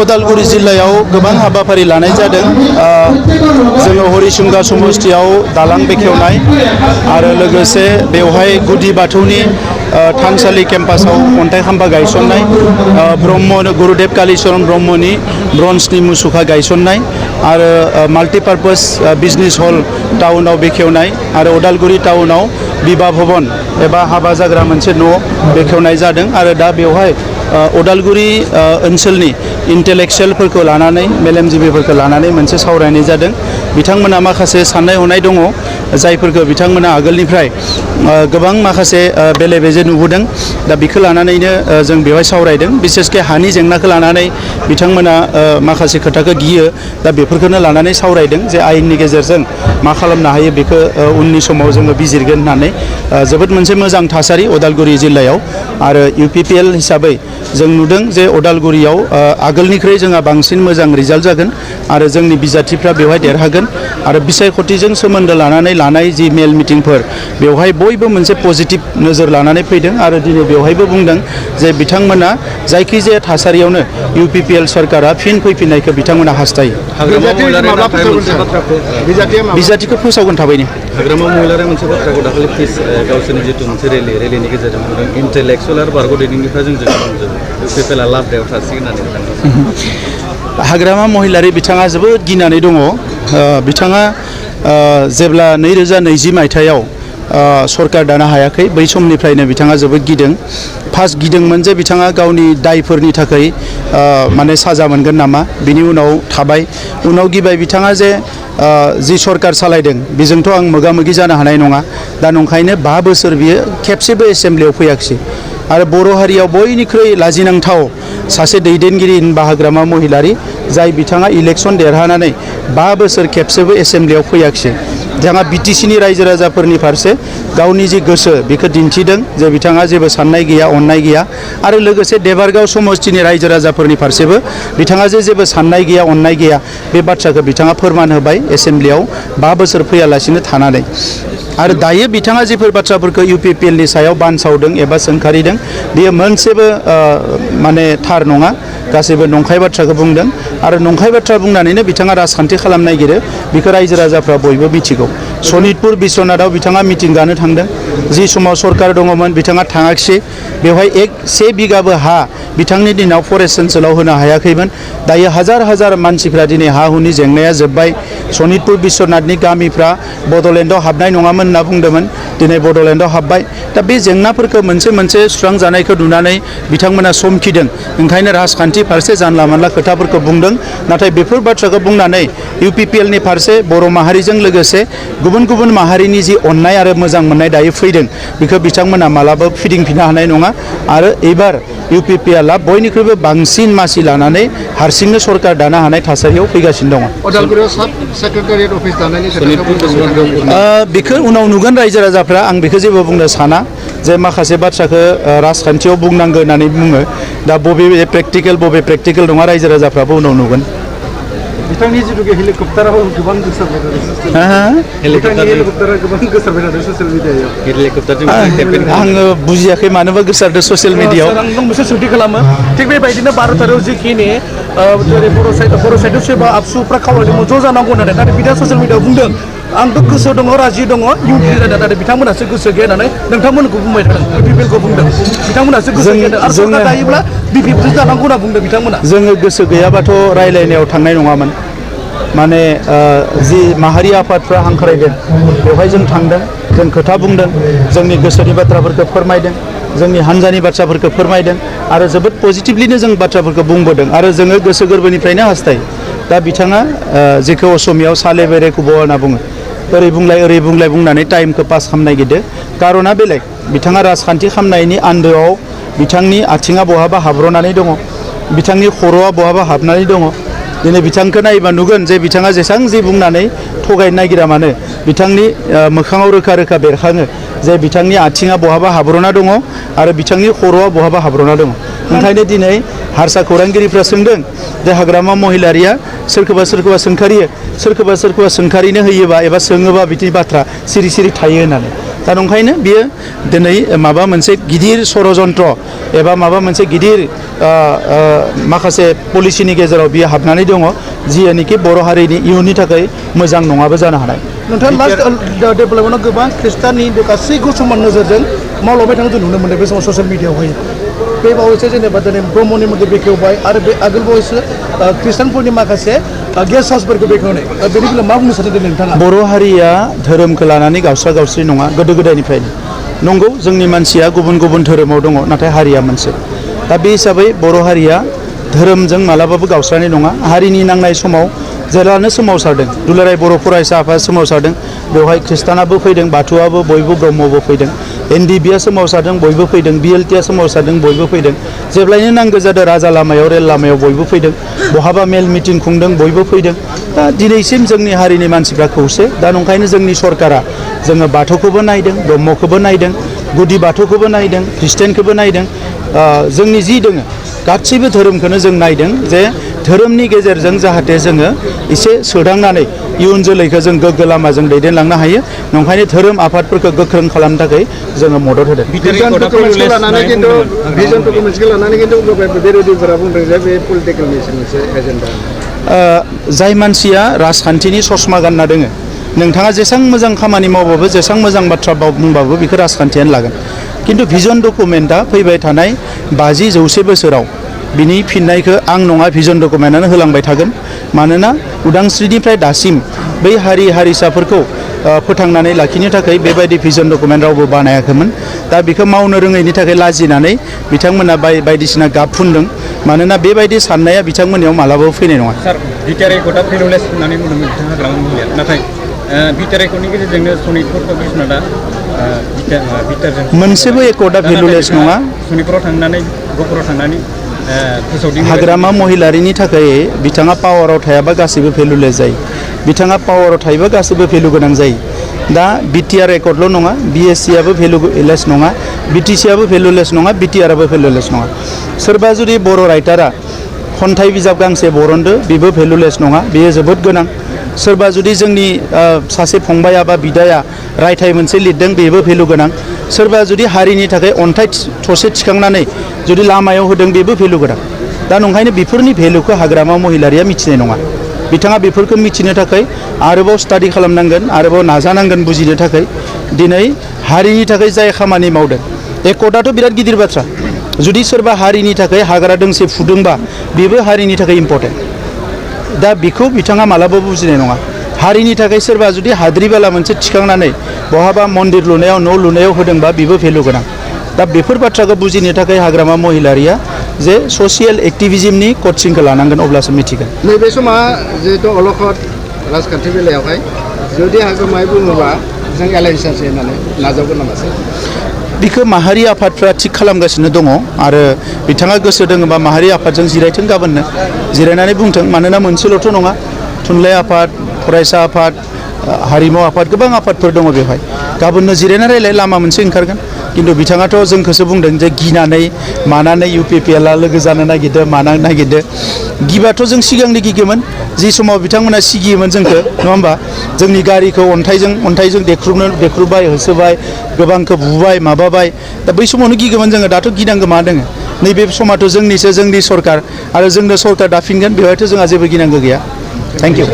उदालगुरि जिल्लायाव गोबां हाबाफारि लानाय जादों। जोङो हरिसिंगा समस्तियाव दालां बेखेवनाय आरो लोगोसे बेवहाय गुदि बाथौनि थानसालि केम्पासाव अन्थाइ खाम्फा गायसननाय, ब्रह्म गुरुदेव कालीचरण ब्रह्मनि ब्रन्जनि मुसुखा गायसननाय आरो माल्टिपार्पस बिजनेस हल टाउनाव बेखेवनाय आरो उदालगुरि टाउनाव बिबाह भवन एबा हाबा जाग्रा मोनसे न' बेखेवनाय जादों। आरो दा बेवहाय उदालगुरि ओनसोलनि इन्टेलेक्सुयेलफोरखौ लानानै मेलेमजिबिफोरखौ लानानै मोनसे सावरायनाय जादों। बिथांमोना माखासे साननाय हनाय दङ जायफोरखौ बिथांमोना आगोलनिफ्राय गोबां माखासे बेले बेजे नुबोदों। दा बेखौ लानानैनो जों बेवहाय सावरायदों। बिसेसके हानि जेंनाखौ लानानै बिथांमोना माखासे खोथाखौ गियो। दा बेफोरखौनो लानानै सावरायदों जे आयेननि गेजेरजों मा खालामनो हायो बेखौ उननि समाव जोङो बिजिरगोन होननानै। जोबोद मोनसे मोजां थासारि उदालगुरि जिल्लायाव। आरो UPPL हिसाबै जों नुदों जे उदालगुरियाव आगोलनिख्रुइ जोंहा बांसिन मोजां रिजाल्ट जागोन आरो जोंनि बिजाथिफ्रा बेवहाय देरहागोन। आरो बिसायख'थिजों सोमोन्दो लानानै लानाय जि मेल मिटिंफोर बेवहाय बयबो मोनसे पजिटिभ नोजोर लानानै फैदों। आरो दिनै बेवहायबो बुंदों जे बिथांमोना जायखिजाया थासारियावनो UPPL सरकारा फिन फैफिननायखौ बिथांमोना हास्थायो। बिजाथिखौ फोसावगोन थाबैनो। हाग्रामा महिलारि मोनसे बाथ्राखौ दाखालि गावसोरनि जिथु मोनसे रेलिनि गेजेरजों बुंदों, इन्टेलेक्सुयेल आरो बारग' दैदेनगिरिफ्रा जोंजों दंजोबो, UPPLआ लाब्रायाव थासिगोन होननानै। हाग्रामा महिलारि बिथाङा जोबोद गिनानै दङ। बिथाङा जेब्ला 2020 मायथाइयाव सरकार दानो हायाखै बै समनिफ्रायनो बिथाङा जोबोद गिदों। फार्स्ट गिदोंमोन जे बिथाङा गावनि दायफोरनि थाखाय माने साजा मोनगोन नामा, बिनि उनाव थाबाय। उनाव गिबाय बिथाङा जे जि सरकार सालायदों बेजोंथ' आं मोगा मोगि जानो हानाय नङा। दा नंखायनो 5 बोसोर बियो खेबसेबो एसेम्ब्लियाव फैयाखिसै। आरो बर' हारियाव बयनिख्रुइ लाजिनांथाव सासे दैदेनगिरि होनबा हाग्रामा महिलारि, जाय बिथाङा इलेक्सन देरहानानै 5 बोसोर खेबसेबो एसेम्ब्लियाव फैयाखिसै। बिथाङा BTCनि रायजो राजाफोरनि फारसे गावनि जि गोसो बेखौ दिन्थिदों जे बिथाङा जेबो साननाय गैया, अननाय गैया। आरो लोगोसे देबारगाव समस्तिनि रायजो राजाफोरनि फारसेबो बिथाङा जे जेबो साननाय गैया, अननाय गैया, बे बाथ्राखौ बिथाङा फोरमान होबाय एसेम्ब्लियाव 5 बोसोर फैयालासिनो थानानै। आरो दायो बिथाङा जिफोर बाथ्राफोरखौ UPPLनि सायाव बानसावदों एबा सोंखारिदों बेयो मोनसेबो माने थार नङा। गासैबो नंखाय बाथ्राखौ बुंदों। आरो नंखाय बाथ्रा बुंनानैनो बिथाङा राजखान्थि खालामनो नागिरो, बेखौ रायजो राजाफ्रा बयबो मिथिगौ। सनितपुर बिश्वनाथआव बिथाङा मिटिं गानो थांदों। जि समाव सरकार दङमोन बिथाङा थाङाखिसै। बेवहाय 1 बिगाबो हा बिथांनि दिनाव फरेस्ट ओनसोलाव होनो हायाखैमोन। दायो हाजार हाजार मानसिफ्रा दिनै हा हुनि जेंनाया जोब्बाय। सनितपुर बिश्वनाथनि गामिफ्रा बड'लेण्डआव हाबनाय नङामोन होनना बुंदोंमोन, दिनै बड'लेण्डआव हाबबाय। दा बे जेंनाफोरखौ मोनसे मोनसे सुस्रांजानायखौ नुनानै बिथांमोना समखिदों। ओंखायनो राजखान्थि फारसे जानला मानला खोथाफोरखौ बुंदों। नाथाय बेफोर बाथ्राखौ बुंनानै UPPLनि फारसे बर' माहारिजों लोगोसे गुबुन गुबुन माहारिनि जि अननाय आरो मोजां मोननाय दायो फैदों बेखौ बिथांमोना मालाबा फिदिंफिननो हानाय नङा। आरो एबार UPPLआ बयनिख्रुइबो बांसिन मासि लानानै हारसिंनो सरकार दानो हानाय थासारियाव फैगासिनो दङ। उदालगुरियाव साब सेक्रेटारियेट अफिस दानायनि बेखौ उनाव नुगोन रायजो राजाफ्रा। आं बेखौ जेबो बुंनो साना जे माखासे बाथ्राखौ राजखान्थियाव बुंनांगौ होननानै बुङो। दा बबे प्रेक्टिकेल नङा रायजो राजाफ्राबो उनाव नुगोन। बिथांनि जिथुके हेलिकप्टाराव गोबां गोसारबाय थादों। हेलिकप्टारा गोबां गोसारबाय थादों ससियेल मिडियायाव। आङो बुजियाखै मानोबा गोसारदों ससियेल मिडियायाव। आं मोनसे सोंथि खालामो। थिग बेबायदिनो 12 तारिखआव जिखिनि जेरै बर' साइडआव सोरबा आबसुफ्रा खावलायदोंमोन ज' जानांगौ होननानै, नाथाय बिथाङा ससियेल मिडियायाव बुंदों आंबो गोसो दङ, राजि दङ, इउनिटि जादों, नाथाय बिथांमोनासो गोसो गैया होननानै नोंथांमोनखौ बुंबाय थादों। UPPLखौ बुंदों बिथांमोनासो गोसो गैया आरो सरकार दायोब्ला BPP जानांगौ होनना बुंदों बिथांमोना। जोङो गोसो गैयाबाथ' रायलायनायाव थांनाय नङामोन। माने जि माहारि आफादफ्रा हांख्रायदों बेवहाय जों थांदों, जों खोथा बुंदों, जोंनि गोसोनि बाथ्राफोरखौ फोरमायदों, जोंनि हान्जानि बाथ्राफोरखौ फोरमायदों आरो जोबोद पजिटिभलिनो जों बाथ्राफोरखौ बुंबोदों। आरो जोङो गोसो गोरबोनिफ्रायनो हास्थायो। दा बिथाङा जेखौ असमियाव साले बेरे कुब होनना बुङो, ओरै बुंलाय बुंनानै टाइमखौ पास खालामनो नागिरदों। कारना बेलेग, बिथाङा राजखान्थि खालामनायनि आन्दोआव बिथांनि आथिङा बहाबा हाब्रनानै दङ, बिथांनि खर'आ बहाबा हाबनानै दङ। दिनै बिथांखौ नायोबा नुगोन जे बिथाङा जेसेबां जि बुंनानै थगायनो नागिरा मानो बिथांनि मोखाङाव रोखा रोखा बेरखाङो जे बिथांनि आथिङा बहाबा हाब्रना दङ आरो बिथांनि खर'आ बहाबा हाब्रना दङ। ओंखायनो दिनै हारसा खौरांगिरिफ्रा सोंदों जे हाग्रामा महिलारिया सोरखौबा सोंखारियो, सोरखौबा सोंखारिनो होयोबा एबा सोङोबा बिदि बाथ्रा सिरि सिरि थायो होननानै। दा नंखायनो बियो दिनै माबा मोनसे गिदिर षড়যন্त्र एबा माबा मोनसे गिदिर माखासे पलिसिनि गेजेराव बियो हाबनानै दङ जियानोखि बर' हारिनि इयुननि थाखाय मोजां नङाबो जानो हानाय नोंथाङा लास्ट डेभेलपमेन्टआव गोबां खृष्टाननि गासैखौ समान नोजोरजों मावलांबाय थानाय जों नुनो मोनो बे समाव ससियेल मिडियाआवहाय बे बावैसो जेनेबा दिनै ब्रह्मनि मन्दिर बेखेवबाय आरो बे आगोल बावैसो खृष्टानफोरनि माखासे गेस्ट हाउसफोरखौ बेखेवनाय बेनि बेलायाव मा बुंनो सानो दिनै नोंथाङा बर' हारिया धोरोमखौ लानानै गावस्रा गावस्रि नङा गोदो गोदायनिफ्रायनो नंगौ जोंनि मानसिया गुबुन गुबुन धोरोमाव दङ नाथाय हारिया मोनसे दा बे हिसाबै बर' हारिया धोरोमजों मालाबाबो गावस्रानाय नङा हारिनि नांनाय समाव जेब्लानो सोमावसारदों दुलाराय बर' फरायसा आफादा सोमावसारदों बेवहाय खृष्टानाबो फैदों बाथौआबो बयबो ब्रह्मबो फैदों एनडिबिआ सोमावसारदों बयबो फैदों बिएलटिआ सोमावसारदों बयबो फैदों जेब्लायनो नांगौ जादों राजा लामायाव रेल लामायाव बयबो फैदों बहाबा मेल मिटिं खुंदों बयबो फैदों दा दिनैसिम जोंनि हारिनि मानसिफ्रा खौसे दा नंखायनो जोंनि सरकारा जोङो बाथौखौबो नायदों ब्रह्मखौबो नायदों गुदि बाथौखौबो नायदों ख्रिस्टियानखौबो नायदों जोंनि जि दङ गासैबो धोरोमखौनो जों नायदों जे धोरोमनि गेजेरजों जाहाथे जोङो एसे सोदांनानै इयुन जोलैखौ जों गोग्गो लामाजों दैदेनलांनो हायो नंखायनो धोरोम आफादफोरखौ गोख्रों खालामनो थाखाय जोङो मदद होदों भिजनफोरखौ लानानै खिन्थु बिरोधिफोरा बुंदों जे बे पलिटिकेलनि मोनसे एजेन्डा जाय मानसिया राजखान्थिनि ससमा गानना दोङो नोंथाङा जेसां मोजां खामानि मावबाबो जेसां मोजां बाथ्रा बुंबाबो बेखौ राजखान्थियानो लागोन किन्तु भिजन डकुमेन्टआ फैबाय थानाय 50-100 बोसोराव बिनि फिननायखौ आं नङा भिजन डकुमेन्टआनो होलांबाय थागोन मानोना उदांस्रिनिफ्राय दासिम बै हारि हारिसाफोरखौ फोथांनानै लाखिनो थाखाय बेबायदि भिजन डकुमेन्ट रावबो बानायाखैमोन दा बेखौ मावनो रोङैनि थाखाय लाजिनानै बिथांमोना बायदिसिना गाब फुनदों मानोना बेबायदि साननाया बिथांमोननियाव मालाबाबो फैनाय नङा सार बिटिआर एकर्डआ भेलुलेस होननानै बुंदोंमोन बिथाङा हाग्रामा महिलारिया नाथाय बिटिआर एकर्डनि गेजेरजोंनो सनितपुर कमिसना दा बिटिआरजों मोनसेबो एकर्डआ भेलुलेस नङा सनितपुराव थांनानै गहपुराव थांनानै हाग्रामा महिलारिनि थाखाय बिथाङा पावाराव थायाबा गासैबो भेलुलेस जायो बिथाङा पावाराव थायोबा गासैबो भेलु गोनां जायो दा बिटिआर एकर्डल' नङा बिएससिआबो भेलुलेस नङा बिटिसिआबो भेलुलेस नङा बिटिआरआबो भेलुलेस नङा सोरबा जुदि बर' राइटारा खन्थाइ बिजाब गांसे बरनदो बेबो भेलुलेस नङा बेयो जोबोद गोनां सोरबा जुदि जोंनि सासे फंबाया बा बिदाया रायथाइ मोनसे लिरदों बेबो भेलु गोनां सोरबा जुदि हारिनि थाखाय अन्थाइ थसे थिखांनानै जुदि लामायाव होदों बेबो भेलु गोनां दा नंखायनो बेफोरनि भेलुखौ हाग्रामा महिलारिया मिथिनाय नङा बिथाङा बेफोरखौ मिथिनो थाखाय आरोबाव स्टाडि खालामनांगोन आरोबाव नाजानांगोन बुजिनो थाखाय दिनै हारिनि थाखाय जाय खामानि मावदों एकर्डआथ' बिराद गिदिर बाथ्रा जुदि सोरबा हारिनि थाखाय हाग्रा दोंसे फुदोंबा बेबो हारिनि थाखाय इम्पर्टेन्ट दा बेखौ बिथाङा मालाबाबो बुजिनाय नङा हारिनि थाखाय सोरबा जुदि हाद्रिबाला मोनसे थिखांनानै बहाबा मन्दिर लुनायाव न' लुनायाव होदोंबा बेबो भेलु गोनां दा बेफोर बाथ्राखौ बुजिनो थाखाय हाग्रामा महिलारिया जे ससियेल एक्टिभिजमनि कचिंखौ लानांगोन अब्लासो मिथिगोन नैबे समा जिहेतु अलखद राजखान्थि बेलायावहाय जुदि हाग्रामाय बुङोबा जों एलायन्स होननानै नाजावगोन नामा सार बेखौ माहारि आफादफ्रा थिग खालामगासिनो दङ आरो बिथाङा गोसो दङबा माहारि आफादजों जिरायथों गाबोननो जिरायनानै बुंथों मानोना मोनसेल'थ' नङा थुनलाइ आफाद फरायसा आफाद हारिमु आफाद गोबां आफादफोर दङ बेवहाय गाबोननो जिरायना रायलाय लामा मोनसे ओंखारगोन किन्तु बिथाङाथ' जोंखौसो बुंदों जे गिनानै मानानै इउपिपिएलआ लोगो जानो नागिरदों मानो नागिरदों गिबाथ' जों सिगांनि गिगोमोन जि समाव बिथांमोना सिगियोमोन जोंखौ नङा होमबा जोंनि गारिखौ अन्थाइजों देख्रुबबाय होसोबाय गोबांखौ बुबाय माबाबाय दा बै समावनो गिगोमोन जोङो दाथ' गिनांगौ मा दोङो नैबे समाथ' जोंनिसो जोंनि सरकार आरो जोंनो सरकार दाफिनगोन बेवहायथ' जोंहा जेबो गिनांगौ गैया थेंक इउ